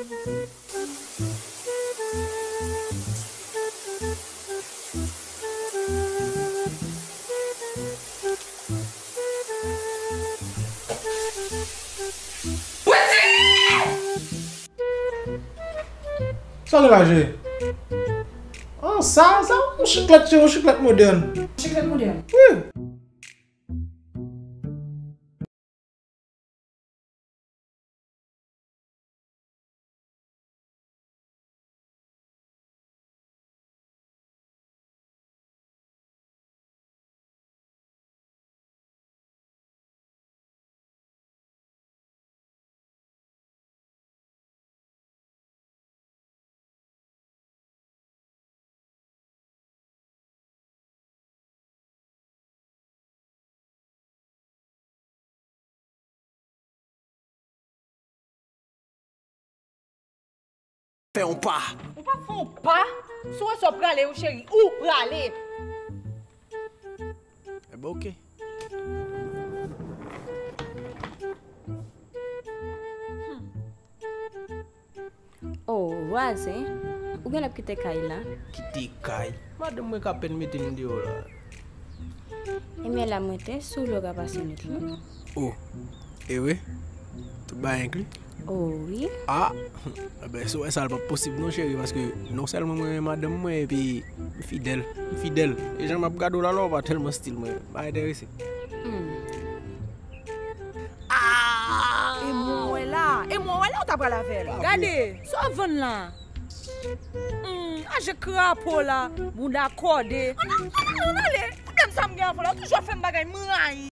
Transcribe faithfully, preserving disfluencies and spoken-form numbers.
Sa w gen la, cheri? Ah, sa, sa, yon chiklèt, cheri, yon chiklèt modèn. Chiklèt modèn? Wi. Fè yon pa. Ou pa fè yon pa. Si w wè sa w prale, wi, cheri, ou prale. Enben, oke. Oh, vwazen, ou genlè ap kite kay la? Kite kay? Madanm mwen ka pèn mete m deyò la. Ebyen, la mwen te, si w vle w ka pase met mwen. Oh, e wi? Tout bagay enkli? Oh, wi. Ah, enben, si w wè sa, l p ap posib non, cheri, paske non sèlman mwen renmen madanm mwen, epi m fidèl, m fidèl. E jan m ap gade w la, la, w pa tèlman stil mwen. Pa enterese. Hmm. Ah! E mwen wè la, e mwen wè la ou ta pral avè l. Gade, sa w vann la. Hmm, aje krapo la, bouda kòde. Ann, ann, ann, ann ale. Pwoblèm sa m gen avè w la, ou toujou ap fè m bagay m rayi.